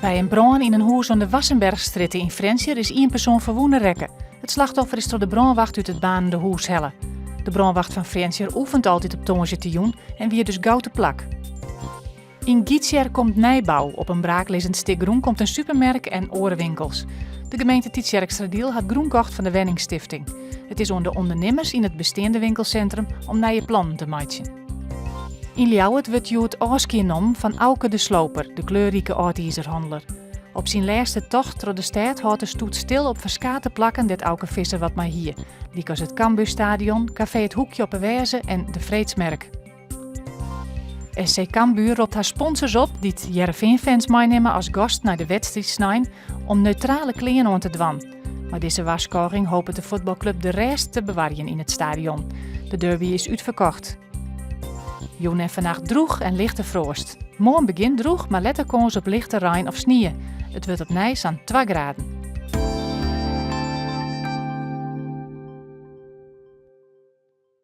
By in brân yn in hûs oan de Wassenbergstrjitte yn Frjentsjer is ien persoan ferwûne rekke. It slachtoffer is troch de brânwacht út it baarnende hûs helle. De brânwacht fan Frjentsjer oefent altyd op tongersdeitejûn en wie dus gau te plak. Yn Gytsjerk komt nijbou. Op in braaklizzend stik grûn komt in supermerk en oare winkels. De gemeente Tytsjerksteradiel hat grûn kocht fan de wenningstifting. It is oan de ûndernimmers yn it besteande winkelsintrum om nije plannen te meitsjen. Yn Ljouwert wurdt hjoed ôfskie nommen fan Auke de Sloper, de kleurrike âld-izerhanneler. Op syn lêste tocht troch de stêd hâldt de stoet stil op ferskate plakken dêr't Auke Visser wat mei hie, lykas it Cambuurstadion, kafee Het Hoekje op 'e Weaze en de Freedsmerk. SC Cambuur ropt har sponsors op dy't Hearrenfean-fans meinimme as gast nei de wedstriid snein om neutrale klean oan te dwaan. Mei dizze warskôging hopet de fuotbalklup de rêst te bewarjen yn it stadion. De derby is útferkocht. Jûn en fannacht drûch en lichte froast. Moarn begjint drûch, mar letter kâns op lichte rein of snie. It wurdt opnij sa'n twa graden.